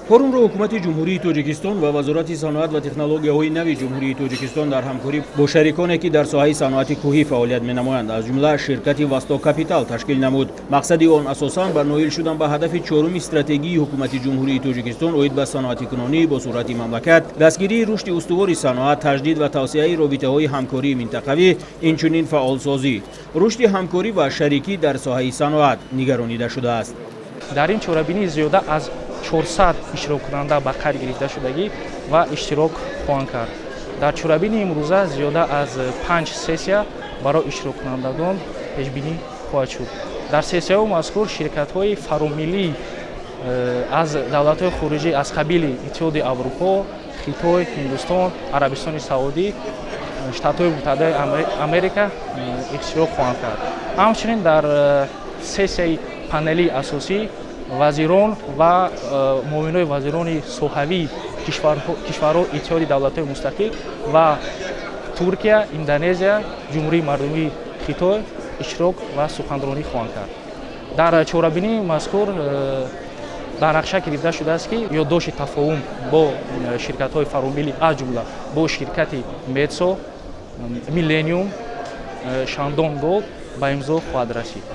Форумро Ҳукумати Ҷумҳурии Тоҷикистон ва Вазорати саноат ва технологияҳои нави Ҷумҳурии Тоҷикистон дар ҳамкорӣ бо шариконе, ки дар соҳаи саноати кӯҳӣ фаъолият менамоянд, аз ҷумла ширкати Восток Капитал, ташкил намуд. Мақсади он асосан ба ноил шудан ба ҳадафи чоруми стратегии Ҳукумати Ҷумҳурии Тоҷикистон оид ба саноатикунонӣ бо суръати мамлакат, дастгирии рушди устувори саноат, таҷдид ва тавсеаи робитаҳои ҳамкории минтақавӣ, инчунин фаъолсозӣ, рушди ҳамкорӣ ва шарикӣ дар соҳаи саноат нигаронида шудааст. Дар ин чорабинӣ зиёда аз 400 иштироккунанда ба қайд гирифта шудагӣ ва иштирок хоҳанд кард. Дар чорабинии имрӯза зиёда аз 5 сессия барои иштироккунандагон пешбинӣ хоҳад шуд. Дар сессияҳои мазкур ширкатҳои фаромиллӣ аз давлатҳои хориҷӣ аз қабили Иттиҳоди Аврупо, Хитой, Ҳиндустон, Арабистони Саудӣ, Штатҳои Муттаҳидаи Америка иштирок хоҳанд кард. Ҳамчунин дар сессияи панелии асосӣ вазирон ва муовинои вазирони соҳавии кишварҳо Иттиҳоди Давлатҳои Мустақил ва Туркия, Индонезия, Ҷумҳурии Мардумии Хитой иштирок ва суханронӣ хоҳанд кард. Дар чорабинии мазкур ба нақша гирифта шудааст, ки ёддошти тафоҳум бо ширкатҳои фаромиллӣ, аз ҷумла бо ширкати Метсо, Миллениум, Шандон Голд ба имзо хоҳад расид.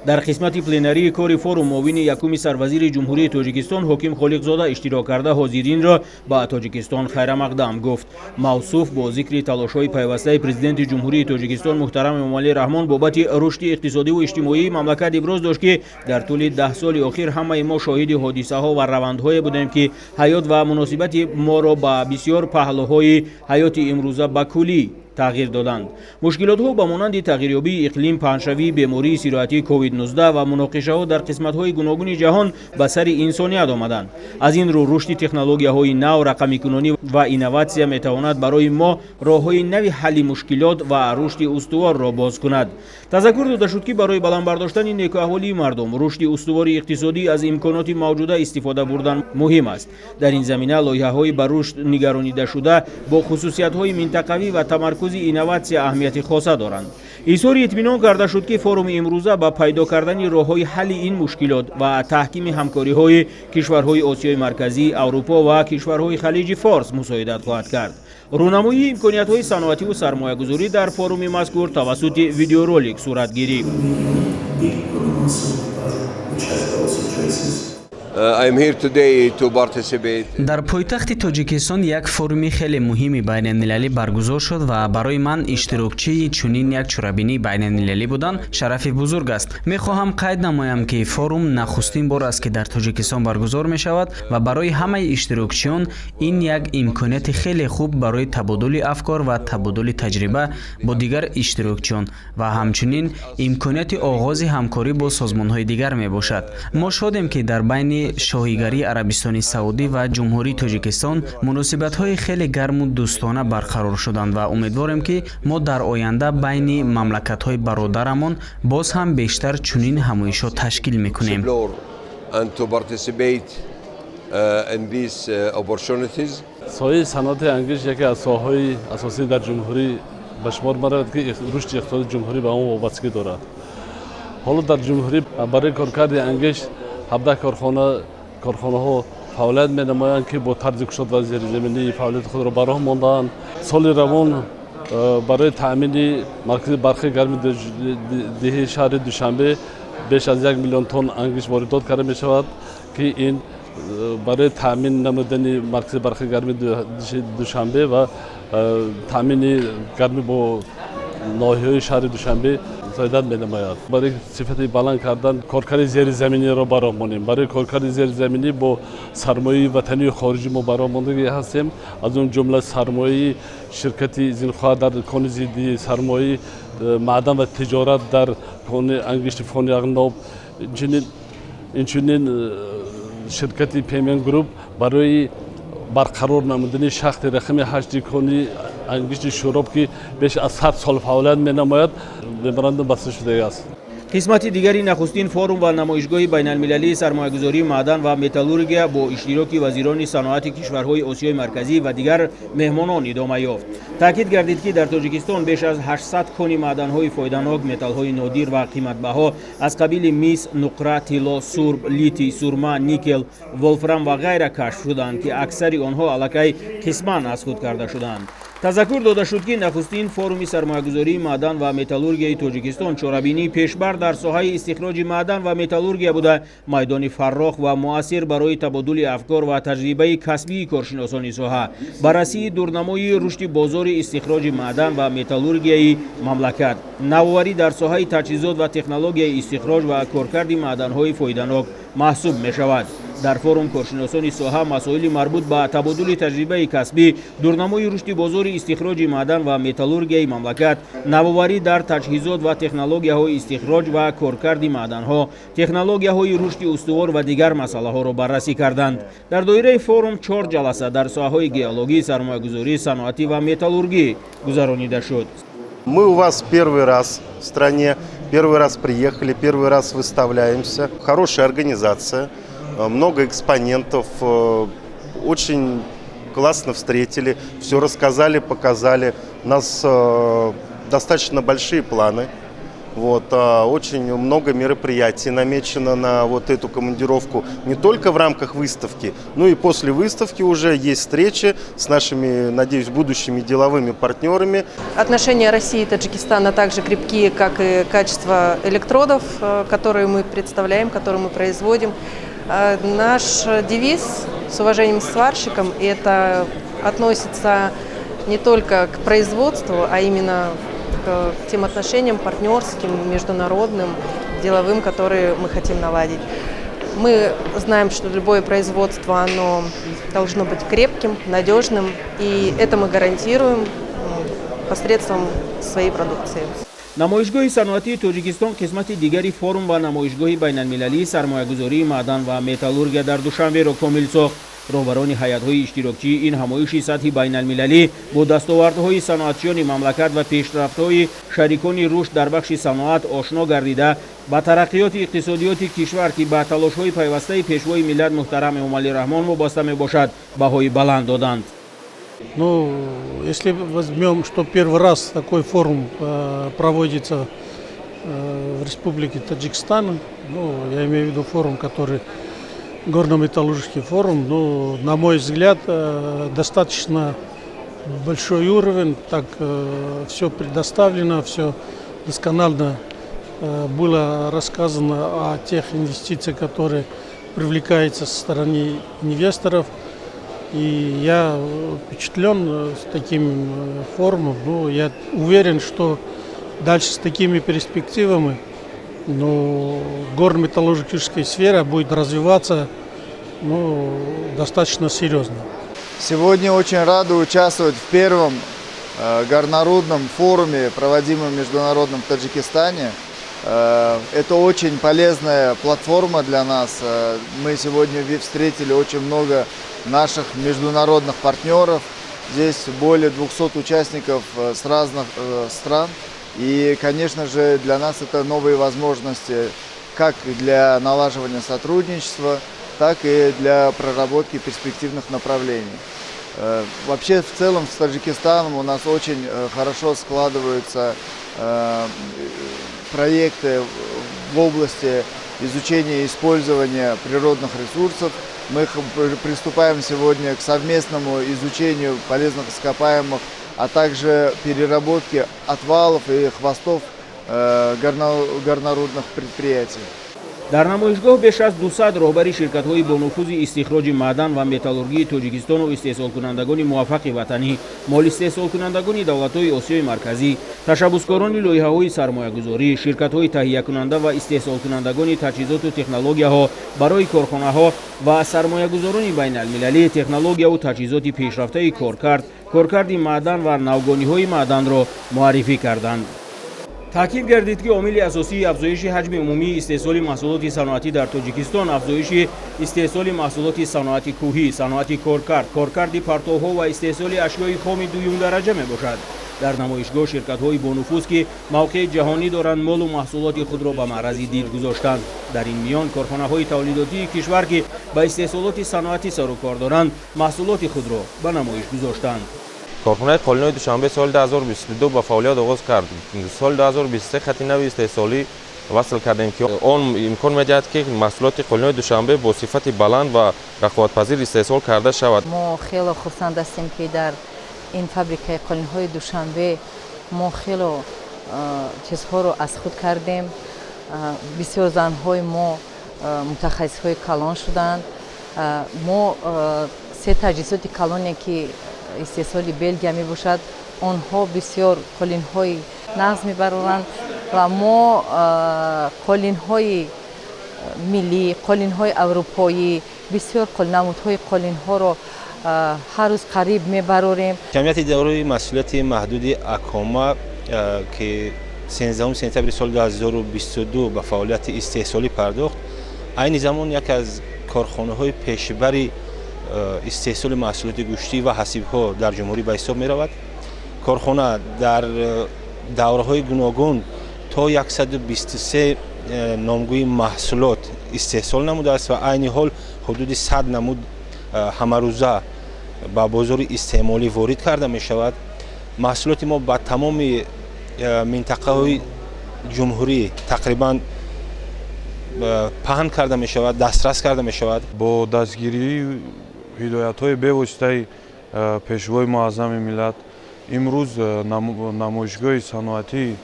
Дар қисмати пленарии кори форум муовини якуми сарвазири Ҷумҳурии Тоҷикистон Ҳоким Холиқзода иштирок карда, ҳозиринро ба Тоҷикистон хайрамақдам гуфт. Мавсуф бо зикри талошҳои пайвастаи Президенти Ҷумҳурии Тоҷикистон муҳтарам Эмомалӣ Раҳмон бобати рушди иқтисодиву иҷтимоии мамлакат иброз дошт, ки дар тӯли 10 соли охир ҳамаи мо шоҳиди ҳодисаҳо ва равандҳое будем, ки ҳаёт ва муносибати моро ба бисёр паҳлӯҳои ҳаёти имрӯза ба куллӣ тағйир доданд. Мушкилотҳо ба монанди тағйирёбии иқлим, паҳншавии бемории сироятии COVID-19 ва муноқишаҳо дар қисматҳои гуногуни ҷаҳон ба сари инсоният омаданд. Аз ин рӯ рушди технологияҳои нав, рақамикунонӣ ва инноватсия метавонад барои мо роҳҳои нави ҳалли мушкилот ва рушди устуворро боз кунад. Тазаккур дода шуд, ки барои баланд бардоштани некуаҳволии мардум, рушди устувори иқтисодӣ, аз имконоти мавҷуда истифода бурдан муҳим аст. Дар ин замина лоиҳаҳои ба рушд нигаронидашуда бо хусусиятҳои минтақавӣ ва тамаркузи инноватсия аҳамияти хоса доранд. Изҳори итминон карда шуд, ки форуми имрӯза ба пайдо кардани роҳҳои ҳалли ин мушкилот ва таҳкими ҳамкориҳои кишварҳои Осиёи Марказӣ, Аврупо ва кишварҳои Халиҷи Форс мусоидат хоҳад кард. Рӯнамоии имкониятҳои саноативу сармоягузорӣ дар форуми мазкур тавассути видеоролик сурат гирифт. Дар пойтахти Тоҷикистон як форуми хеле муҳими байналмилалӣ баргузор шуд ва барои ман иштирокчии чунин як чорабинии байналмилалӣ будан шарафи бузург аст. Мехоҳам қайд намоям, ки форум нахустин бор аст, ки дар Тоҷикистон баргузор мешавад ва барои ҳамаи иштирокчиён ин як имконияти хеле хуб барои табодули афкор ва табодули таҷриба бо дигар иштирокчиён ва ҳамчунин имконияти оғози ҳамкорӣ бо созмонҳои дигар мебошад. Мо шодем, ки дар байни Шоҳигарии Арабистони Саудӣ ва Ҷумҳурии Тоҷикистон муносибатҳои хеле гарму дӯстона барқарор шуданд ва умедворем, ки мо дар оянда байни мамлакатҳои бародарамон боз ҳам бештар чунин ҳамоишҳо ташкил мекунем. Соҳаи саноати ангишт яке аз соҳаҳои асосӣ дар ҷумҳурӣ ба шумор меравад, ки рушди иқтисоди ҷумҳурӣ ба он вобастагӣ дорад. Ҳоло дар ҷумҳурӣ барои коркарди ангишт 17 корхонаҳо фаъолият менамоянд, ки бо тарзи кушод ва зеризаминӣ фаъолияти худро ба роҳ мондаанд. Соли равон барои таъмини маркази барқи гарми деҳи шаҳри Душанбе беш аз 1 миллион тонн ангишт воридот карда мешавад, ки ин барои таъмин намудани маркази барқи гарми Душанбе ва таъмини гармӣ бо ноҳияҳои шаҳри Душанбе мусоидат менамояд. Барои сифати баланд кардан коркарди зеризаминиро ба роҳ монем. Барои коркарди зеризаминӣ бо сармояи ватанию хориҷӣ мо ба роҳ мондагӣ ҳастем, аз он ҷумла сармояи ширкати Зинхуа дар кони зидди, сармояи маъдан ва тиҷорат дар кони ангишти Фони Ағноб, инчунин ширкати Пемен Груп барои барқарор намудани шахти рақами 8 кони ангишти Шӯроб, ки беш аз 100 сол фаъолият менамояд, меморандум баста шудааст. Қисмати дигари нахустин форум ва намоишгоҳи байналмилалии сармоягузории маъдан ва металлургия бо иштироки вазирони саноати кишварҳои Осиёи Марказӣ ва дигар меҳмонон идома ёфт. Таъкид гардид, ки дар Тоҷикистон беш аз 800 кони маъданҳои фоиданок, металлҳои нодир ва қиматбаҳо аз қабили мис, нуқра, тилло, сурб, литий, сурма, никел, волфрам ва ғайра кашф шуданд, ки аксари онҳо аллакай қисман аз худ карда шуданд. Тазаккур дода шуд, ки нахустин форуми сармоягузории маъдан ва металлургияи Тоҷикистон чорабинии пешбар дар соҳаи истихроҷи маъдан ва металлургия буда, майдони фаррох ва муассир барои табодули афкор ва таҷрибаи касбии коршиносони соҳа, баррасии дурнамои рушди бозори истихроҷи маъдан ва металлургияи мамлакат, навоварӣ дар соҳаи таҷҳизот ва технологияи истихроҷ ва коркарди маъданҳои фоиданок маҳсуб мешавад. Дар форум коршиносони соҳа масоили марбут ба табодули таҷрибаи касбӣ, дурнамои рушди бозори истихроҷи маъдан ва металлургияи мамлакат, навоварӣ дар таҷҳизот ва технологияҳои истихроҷ ва коркарди маъданҳо, технологияҳои рушди устувор ва дигар масъалаҳоро баррасӣ карданд. Дар доираи форум 4 ҷаласа дар соҳаҳои геологӣ, сармоягузорӣ, саноатӣ ва металлургӣ гузаронида шуд. Мы у вас первый раз в стране, первый раз приехали, первый раз выставляемся. Хорошая организация, много экспонентов, очень классно встретили, все рассказали, показали. У нас достаточно большие планы. Вот, очень много мероприятий намечено на вот эту командировку не только в рамках выставки, но и после выставки уже есть встречи с нашими, надеюсь, будущими деловыми партнерами. Отношения России и Таджикистана также крепкие, как и качество электродов, которые мы представляем, которые мы производим. Наш девиз «С уважением к сварщикам» – это относится не только к производству, а именно к тем отношениям партнерским, международным, деловым, которые мы хотим наладить. Мы знаем, что любое производство, оно должно быть крепким, надежным, и это мы гарантируем посредством своей продукции. Намоишгоҳи саноатии Тоҷикистон қисмати дигари форум ва намоишгоҳи байналмилалии сармоягузории маъдан ва металлургия дар Душанберо комил сохт. Роҳбарони ҳайатҳои иштирокчии ин ҳамоиши сатҳи байналмилалӣ бо дастовардҳои саноатчиёни мамлакат ва пешрафтҳои шарикони рушд дар бахши саноат ошно гардида, ба тараққиёти иқтисодиёти кишвар, ки ба талошҳои пайвастаи Пешвои миллат муҳтарам Эмомалӣ Раҳмон вобаста мебошад, баҳои баланд доданд. Ну, если возьмем, что первый раз такой форум проводится в Республике Таджикистан, ну, я имею в виду форум, который горно-металлургический форум, ну, на мой взгляд, достаточно большой уровень, так все предоставлено, все досконально было рассказано о тех инвестициях, которые привлекаются со стороны инвесторов. И я впечатлен с таким форумом. Ну, я уверен, что дальше с такими перспективами, ну, горно-металлургическая сфера будет развиваться, ну, достаточно серьезно. Сегодня очень рады участвовать в первом горнорудном форуме, проводимом международном в Таджикистане. Это очень полезная платформа для нас. Мы сегодня встретили очень много наших международных партнеров. Здесь более 200 участников с разных стран. И, конечно же, для нас это новые возможности как для налаживания сотрудничества, так и для проработки перспективных направлений. Вообще, в целом, с Таджикистаном у нас очень хорошо складываются проекты в области изучения и использования природных ресурсов. Мы приступаем сегодня к совместному изучению полезных ископаемых, а также переработке отвалов и хвостов горнорудных предприятий. Дар намоишгоҳ беш аз 200 роҳбари ширкатҳои бонуфузи истихроҷи маъдан ва металлургии Тоҷикистону истеҳсолкунандагони муваффақи ватанӣ, молистеҳсолкунандагони давлатҳои Осиёи Марказӣ, ташаббускорони лоиҳаҳои сармоягузорӣ, ширкатҳои таҳиякунанда ва истеҳсолкунандагони таҷҳизоту технологияҳо барои корхонаҳо ва сармоягузорони байналмилалӣ технологияву таҷҳизоти пешрафтаи коркард, коркарди маъдан ва навгониҳои маъданро муаррифӣ карданд. Таъкид гардид, ки омили асосии афзоиши ҳаҷми умумии истеҳсоли маҳсулоти саноатӣ дар Тоҷикистон афзоиши истеҳсоли маҳсулоти саноати кӯҳӣ, саноати коркард, коркарди партовҳо ва истеҳсоли ашёи хоми дуюмдараҷа мебошад. Дар намоишгоҳ ширкатҳои бонуфуз, ки мавқеи ҷаҳонӣ доранд, молу маҳсулоти худро ба маърази дид гузоштанд. Дар ин миён корхонаҳои тавлидотии кишвар, ки ба истеҳсолоти саноатӣ сару кор доранд, маҳсулоти худро ба намоиш гузоштанд. Корхонаи қолинои Душанбе соли 2022 ба фаъолият оғоз кард. Соли 2023 хати нави истеҳсолӣ васл кардем, ки он имкон медиҳад, ки маҳсулоти қолинои Душанбе бо сифати баланд ва рақобатпазир истеҳсол карда шавад. Мо хело хурсанд ҳастем, ки дар ин фабрикаи қолинҳои Душанбе мо хело чизҳоро аз худ кардем. Бисёр занҳои мо мутахассисҳои калон шуданд. Мо се таҷҳизоти калоне, ки истеҳсоли Белгия мебошад, онҳо бисёр қолинҳои нағз мебароранд ва мо қолинҳои миллӣ, қолинҳои аврупоӣ, бисёр намудҳои қолинҳоро ҳар рӯз қариб мебарорем. Ҷамъияти дорои масъулияти маҳдуди Акома, ки 13 сентябри соли 2022 ба фаъолияти истеҳсолӣ пардохт, айни замон яке аз корхонаҳои пешбари истеҳсоли маҳсулоти гӯштӣ ва ҳасибҳо дар ҷумҳурӣ ба ҳисоб меравад. Корхона дар давраҳои гуногун то 123 номгӯи маҳсулот истеҳсол намудааст ва айни ҳол ҳудуди 100 намуд ҳамарӯза ба бозори истеъмолӣ ворид карда мешавад. Маҳсулоти мо ба тамоми минтақаҳои ҷумҳурӣ тақрибан паҳн карда мешавад, дастрас карда мешавад. Бо дастгирии ҳидоятҳои бевоситаи Пешвои Муаззами миллат имрӯз намоишгоҳи саноатии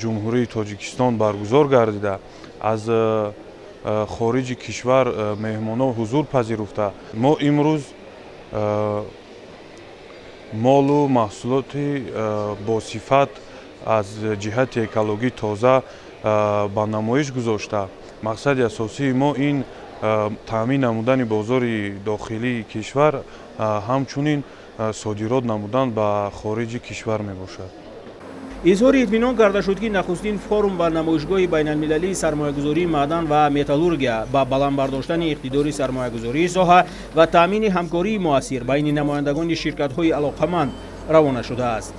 Ҷумҳурии Тоҷикистон баргузор гардида, аз хориҷи кишвар меҳмонҳо ҳузур пазируфта, мо имрӯз молу маҳсулоти босифат аз ҷиҳати экологӣ тоза ба намоиш гузошта, мақсади асосии мо ин таъмин намудани бозори дохилии кишвар, ҳамчунин содирот намудан ба хориҷи кишвар мебошад. Изҳори итминон карда шуд, ки нахустин форум ва намоишгоҳи байналмилалии сармоягузории маъдан ва металлургия ба баланд бардоштани иқтидори сармоягузории соҳа ва таъмини ҳамкории муассир байни намояндагони ширкатҳои алоқаманд равона шудааст.